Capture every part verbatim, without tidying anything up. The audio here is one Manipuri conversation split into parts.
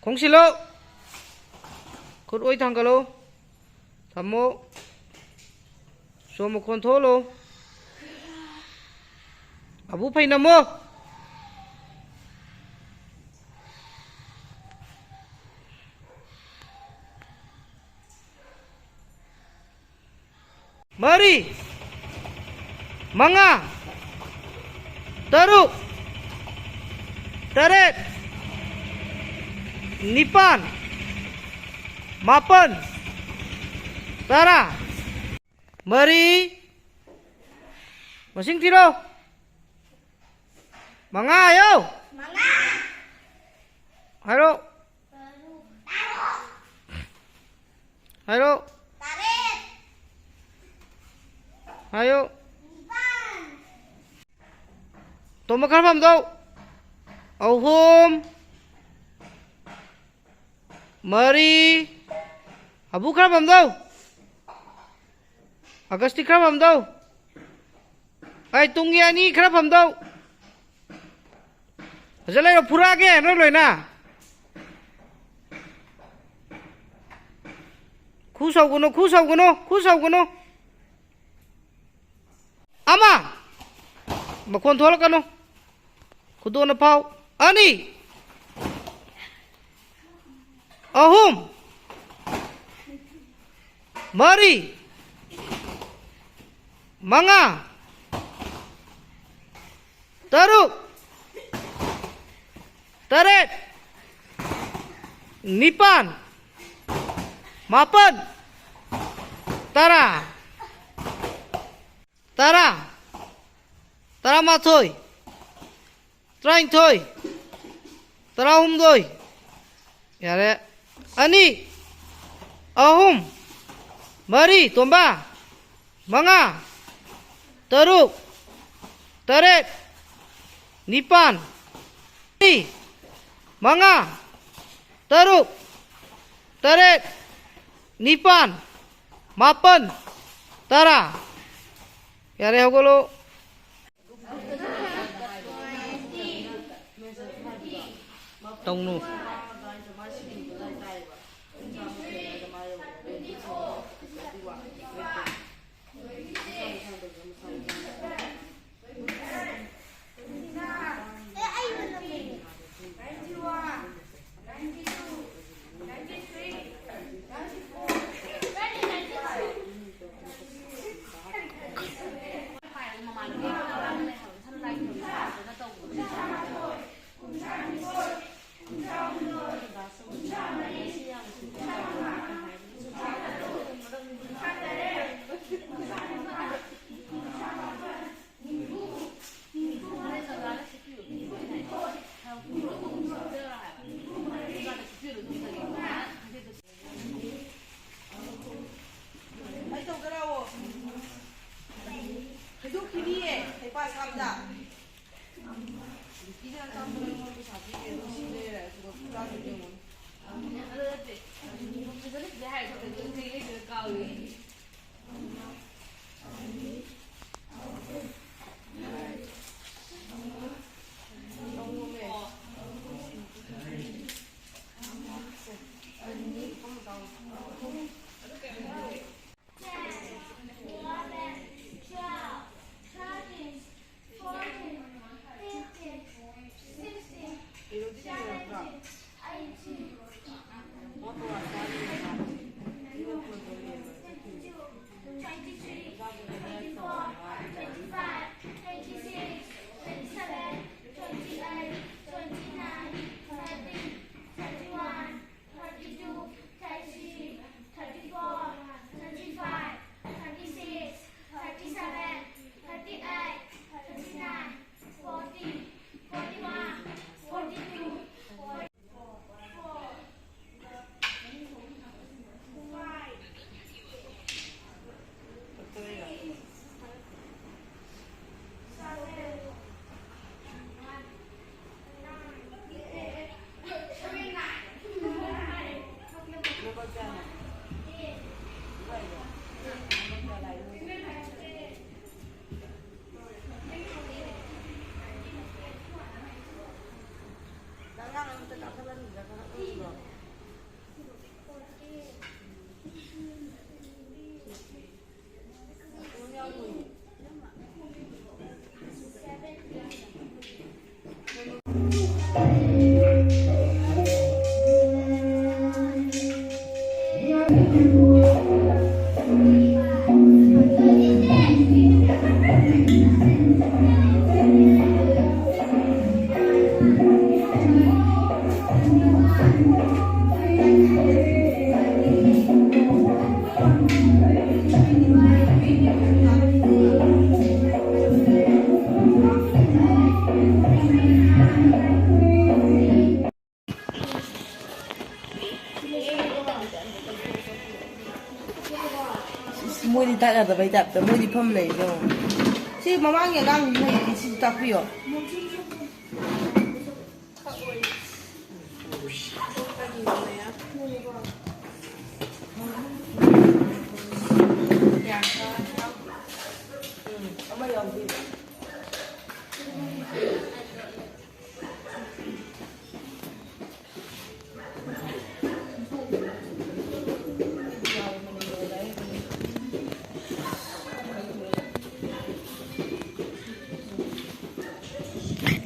ꯈꯣꯡꯁꯤꯜꯂꯣ꯫ ꯈꯨꯠ ꯑꯣꯏ ꯊꯥꯡꯒꯠꯂꯣ꯫ ꯊꯝꯃꯣ꯫ ꯁꯣ ꯃꯈꯣꯟ ꯊꯣꯛꯍꯜꯂꯣ꯫ ꯑꯕꯨ ꯐꯩ ꯅꯝꯃꯣ꯫ ꯃꯔꯤ, ꯃꯉꯥ, ꯇꯔꯨꯛ, ꯇꯔꯦꯠ, ꯅꯤꯄꯥꯟ, ꯃꯥꯄꯟ, ꯇꯔꯥ꯫ ꯃꯔꯤ꯫ ꯃꯁꯤꯡ ꯊꯤꯔꯣ꯫ ꯃꯉꯥ ꯍꯥꯏꯌꯣ꯫ ꯃꯉꯥ꯫ ꯍꯥꯏꯔꯣ꯫ ꯇꯔꯨꯛ꯫ ꯍꯥꯏꯔꯣ꯫ ꯇꯔꯦꯠ꯫ ꯍꯥꯏꯌꯣ꯫ ꯅꯤꯄꯥꯟ꯫ ꯇꯣꯝꯕ ꯈꯔ ꯐꯝꯗꯧ꯫ ꯑꯍꯨꯝ꯫ ꯃꯔꯤ꯫ ꯑꯕꯨ ꯈꯔ ꯐꯝꯗꯧ꯫ ꯑꯒꯁꯇꯤ ꯈꯔ ꯐꯝꯗꯧ꯫ ꯑꯩ ꯇꯨꯡꯒꯤ ꯑꯅꯤ ꯈꯔ ꯐꯝꯗꯧ꯫ ꯐꯖ ꯂꯩꯔꯣ, ꯐꯨꯔꯛꯑꯒꯦ ꯅꯣꯏ ꯂꯣꯏꯅ꯫ ꯈꯨ ꯁꯧꯒꯅꯨ, ꯈꯨ ꯁꯧꯒꯅꯨ, ꯈꯨ ꯁꯧꯒꯅꯨ꯫ ꯑꯃ꯫ ꯃꯈꯣꯟ ꯊꯣꯛꯂꯛꯀꯅꯨ꯫ ꯈꯨꯗꯣꯟꯅ ꯐꯥꯎ꯫ ꯑꯅꯤ꯫ ꯑꯍꯨꯝ꯫ ꯃꯔꯤ꯫ ꯃꯉꯥ꯫ ꯇꯔꯨꯛ꯫ ꯇꯔꯦꯠ꯫ ꯅꯤꯄꯥꯟ꯫ ꯃꯥꯄꯟ꯫ ꯇꯔꯥ꯫ ꯇꯔꯥ꯫ ꯇꯔꯥꯃꯥꯊꯣꯏ꯫ ꯇꯔꯥꯅꯤꯊꯣꯏ꯫ ꯇꯔꯥꯍꯨꯝꯗꯣꯏ꯫ ꯌꯥꯔꯦ꯫ ꯑꯅꯤ꯫ ꯑꯍꯨꯝ꯫ ꯃꯔꯤ꯫ ꯇꯣꯝꯕ꯫ ꯃꯉꯥ꯫ ꯇꯔꯨꯛ꯫ ꯇꯔꯦꯠ꯫ ꯅꯤꯄꯥꯟ꯫ ꯃꯔꯤ꯫ ꯃꯉꯥ꯫ ꯇꯔꯨꯛ꯫ ꯇꯔꯦꯠ꯫ ꯅꯤꯄꯥꯟ꯫ ꯃꯥꯄꯟ꯫ ꯇꯔꯥ꯫ ꯌꯥꯔꯦ, ꯍꯧꯒꯠꯂꯣ꯫ ꯇꯧꯅꯨ꯫ ꯇꯧꯗꯔꯛꯑꯣ꯫ ꯍꯩꯗꯣꯛꯈꯤꯅꯤꯌꯦ ꯍꯩꯄꯥ ꯁꯥꯕꯗ꯫ ꯅꯨꯄꯤꯅ ꯑꯆꯥꯄꯣꯠ ꯂꯩꯔꯒ ꯄꯩꯁꯥ ꯄꯤꯔꯦ, ꯑꯗꯨ ꯁꯤ ꯂꯩꯔꯦ, ꯑꯗꯨꯒ ꯆꯥꯗꯣꯏꯅꯦ ꯌꯦꯡꯉꯣ꯫ ꯑꯗꯨ ꯅꯠꯇꯦ꯫ ꯐꯖꯅ ꯁꯤꯗ ꯍꯥꯏꯔꯒ ꯐꯖꯅ ꯀꯩ ꯂꯩꯗꯣꯏꯅꯣ ꯀꯥꯎꯔꯦ꯫ ꯃꯣꯏꯗꯤ ꯇꯥꯛꯅꯗꯕꯩ ꯇꯥꯏꯞꯇ ꯃꯣꯏꯗꯤ ꯐꯝ ꯂꯩꯔꯤꯁꯦ ꯌꯦꯡꯉꯣ꯫ ꯁꯤ ꯃꯃꯥꯡꯒꯤ ꯑꯉꯥꯡꯁꯤꯡꯁꯤ ꯂꯩꯔꯤꯁꯤ ꯁꯤꯁꯨ ꯇꯥꯛꯄꯤꯌꯣ꯫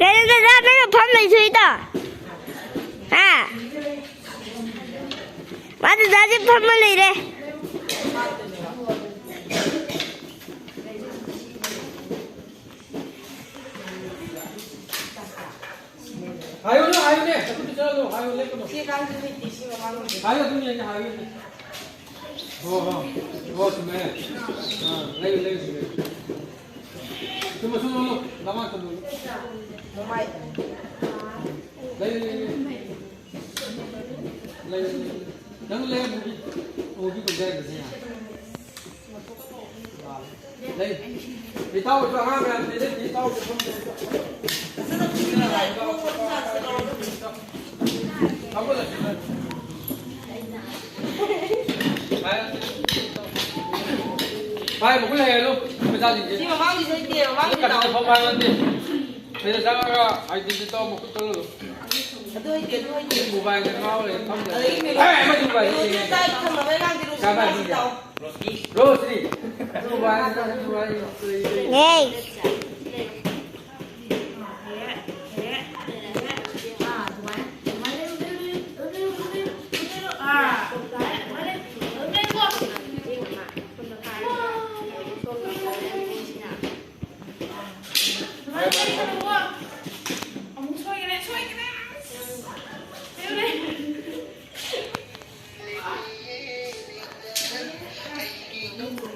ꯀꯩꯅꯣ ꯗꯗꯥ, ꯅꯪꯅ ꯐꯝ ꯂꯩꯊꯣꯛꯏꯗꯣ? ꯍꯥ? ꯃꯥ ꯗꯗꯥꯁꯦ ꯐꯝꯃ ꯂꯩꯔꯦ꯫ ꯍꯥꯏꯌꯨꯅꯦ, ꯍꯥꯏꯌꯨꯅꯦ, ꯆꯠꯊꯣꯛꯄꯤ ꯆꯠꯂꯣ, ꯍꯥꯏꯌꯨ, ꯂꯦꯞꯀꯅꯨ꯫ ꯁꯤ ꯑꯉꯥꯡꯁꯤ ꯂꯩꯇꯦ, ꯁꯤ ꯃꯃꯥꯡꯒꯤꯗꯤ꯫ ꯍꯥꯏꯌꯨ, ꯑꯗꯨꯝ ꯌꯦꯡꯒꯦ, ꯍꯥꯏꯌꯨ꯫ ꯍꯣ, ꯍꯣ, ꯍꯣ, ꯆꯨꯝꯃꯦ꯫ ꯑꯥ, ꯂꯩꯌꯨ, ꯂꯩꯌꯨ, ꯆꯨꯝꯃꯦ꯫ ꯆꯨꯝꯃꯦ, ꯆꯨꯝꯃꯦ, ꯆꯨꯝꯃꯦ꯫ ꯂꯃꯥꯏ ꯆꯨꯝꯃꯦ꯫ ꯃꯃꯥꯏ꯫ ꯂꯩꯌꯨ, ꯂꯩꯌꯨ, ꯂꯩꯌꯨ꯫ ꯂꯩꯌꯨ, ꯂꯩꯌꯨ, ꯂꯩꯌꯨ꯫ ꯅꯪ ꯂꯩꯌꯨ, ꯃꯨꯚꯤ, ꯃꯨꯚꯤ ꯀꯨꯝꯊꯔꯛꯄꯁꯦ ꯌꯥꯔꯦ꯫ ꯂꯩ꯫ ꯏꯇꯥꯎꯁꯨ ꯑꯉꯥꯡ ꯃꯌꯥꯝ ꯂꯩꯔꯦ, ꯏꯇꯥꯎꯁꯨ ꯐꯝ-, ꯚꯥꯏ, ꯃꯈꯨꯠ ꯍꯩꯍꯜꯂꯨ, ꯃꯆꯥꯁꯤꯡꯁꯦ꯫ ꯁꯤ ꯃꯃꯥꯡꯒꯤꯁꯨ ꯍꯩꯇꯦ, ꯃꯃꯥꯡꯒꯤ ꯀꯠꯇꯅ ꯇꯧ꯫ ꯐꯝ ꯍꯥꯏꯕ ꯅꯠꯇꯦ꯫ ꯁꯤꯗ ꯆꯪꯉꯒ identity ꯇꯧ, ꯃꯈꯨꯠ ꯇꯧꯔꯨ꯫ ꯑꯗꯨ ꯍꯩꯇꯦ, ꯑꯗꯨ ꯍꯩꯇꯦ꯫ ꯃꯣꯕꯥꯏꯜꯗ ꯉꯥꯎꯔꯦ, ꯐꯝꯗ꯭ꯔꯦ꯫ ꯑꯗꯒꯤ ꯃꯦꯂꯣꯗꯤ-, ꯑꯦ, ꯑꯃꯗꯤ ꯃꯣꯕꯥꯏꯜꯗ ꯃꯦꯂꯣꯗꯤ ꯌꯦꯡꯉꯦ꯫ ꯆꯥꯛ ꯊꯝꯃꯕ ꯑꯉꯥꯡꯗꯤ ꯔꯣꯁꯅꯤ ꯀꯥꯏ ꯄꯥꯏ ꯇꯥꯛꯑꯣ꯫ ꯍꯧꯖꯤꯛ? ꯔꯣꯁꯅꯤ꯫ ꯃꯣꯕꯥꯏꯜꯗ ꯉꯥꯎꯔꯦ, ꯃꯣꯕꯥꯏꯜꯗ ꯌꯦꯡꯉꯦ꯫ ꯌꯦ꯫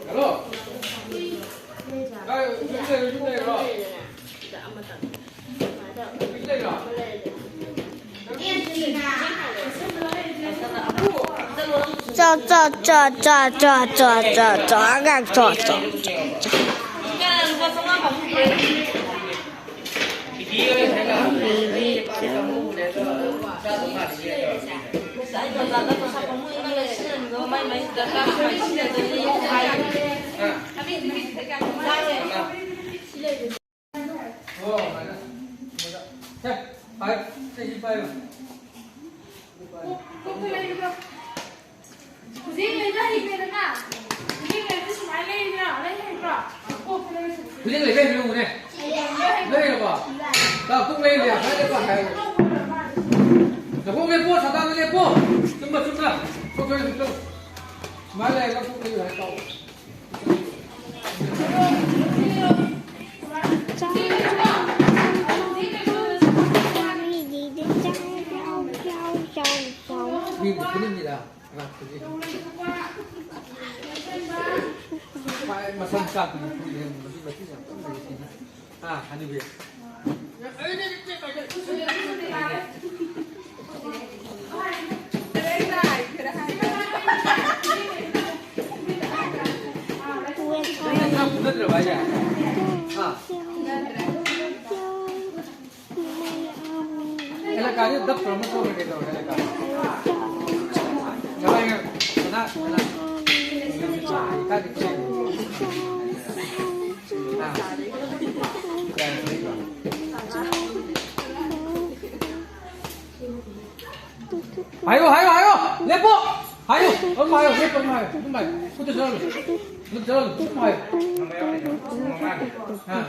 ꯍꯜꯂꯣ꯫ ꯀꯥꯏ, ꯌꯨꯝ ꯂꯩꯔꯣ, ꯌꯨꯝ ꯂꯩꯔꯣ? ꯌꯨꯝ ꯂꯩꯔꯣ? ꯆ ꯆ ꯆ ꯆ ꯆ ꯆ ꯆ ꯆ ꯆ ꯆ꯫ ꯍꯧꯖꯤꯛ ꯂꯩꯕ ꯍꯩꯈ꯭ꯔꯦꯗꯅ? ꯍꯧꯖꯤꯛ ꯂꯩꯕ ꯁꯨꯃꯥꯏꯅ ꯂꯩꯔꯤꯗꯅ? ꯂꯩ ꯍꯩꯕ꯭ꯔꯣ? ꯀꯣꯛꯇ ꯂꯩꯕ ꯁꯨꯃꯥꯏꯅ ꯍꯧꯖꯤꯛ ꯂꯩꯕ ꯍꯩꯕ꯭ꯔꯣ? ꯂꯩꯔꯕꯣ? ꯂꯥꯛ ꯄꯨꯡ ꯂꯩꯔꯦ, ꯍꯥꯏꯔꯦ ꯄꯥ ꯍꯥꯏꯔꯦ꯫ ꯅꯈꯣꯡ ꯂꯦꯞꯄꯣ, ꯁꯥꯗꯥꯗ ꯂꯦꯞꯄꯣ꯫ ꯆꯨꯝꯕ, ꯆꯨꯝꯕ꯫ ꯊꯣꯛ, ꯊꯣꯛ, ꯊꯣꯛ꯫ ꯁꯨꯃꯥꯏꯅ ꯂꯩꯔꯒ ꯄꯨꯡ ꯂꯩꯌꯨ ꯍꯥꯏ ꯇꯥꯎ꯫ ꯆꯥꯎ, ꯆꯥꯎ, ꯆꯥꯎ, ꯆꯥꯎ, ꯆꯥꯎ, ꯆꯥꯎ, ꯆꯥꯎ, ꯆꯥꯎ꯫ ꯃꯤꯅ ꯐꯨꯅꯤꯡꯉꯤꯔꯥ? ꯈ꯭ꯋꯥꯏ ꯃꯁꯝ ꯀꯥꯛꯄꯗꯨ ꯀꯨꯏꯔꯦ, ꯃꯁꯤ ꯃꯁꯤ ꯌꯥꯝ ꯀꯟꯅ ꯂꯩꯔꯤꯁꯤꯅ꯫ ꯑꯥ, ꯍꯅꯨꯕꯤ꯫ ꯅꯪ ꯈꯔ ꯐꯨꯒꯠꯇ꯭ꯔꯕ ꯍꯥꯏꯁꯦ? ꯍꯥ? ꯑꯦꯂꯥꯀꯥꯁꯦ ꯗꯞ ꯇꯧꯔꯝꯃ ꯇꯣꯛꯈ꯭ꯔꯒꯦ ꯇꯧꯔꯦ, ꯑꯦꯂꯥꯀꯥ꯫ ꯀꯃꯥꯏ, ꯀꯅꯥ, ꯀꯅꯥ? ꯀꯥꯏꯗ ꯆꯦꯜꯂꯤ? ꯑꯥ꯫ ꯍꯥꯏꯌꯣ, ꯍꯥꯏꯌꯣ, ꯍꯥꯏꯌꯣ! ꯂꯦꯞꯄꯣ! ꯍꯥꯏꯌꯣ! ꯑꯗꯨꯝ ꯍꯥꯏꯌꯣ, ꯂꯦꯞꯄꯣ, ꯑꯗꯨꯝ ꯍꯥꯏꯌꯣ꯫ ꯑꯗꯨꯝ ꯍꯥꯏꯌꯣ꯫ ꯈꯨꯠꯇ ꯆꯠꯍꯜꯂꯨ꯫ ꯈꯨꯠꯇ ꯆꯠꯍꯜꯂꯨ꯫ ꯑꯗꯨꯝ ꯍꯥꯏꯌꯣ꯫ ꯑꯥ꯫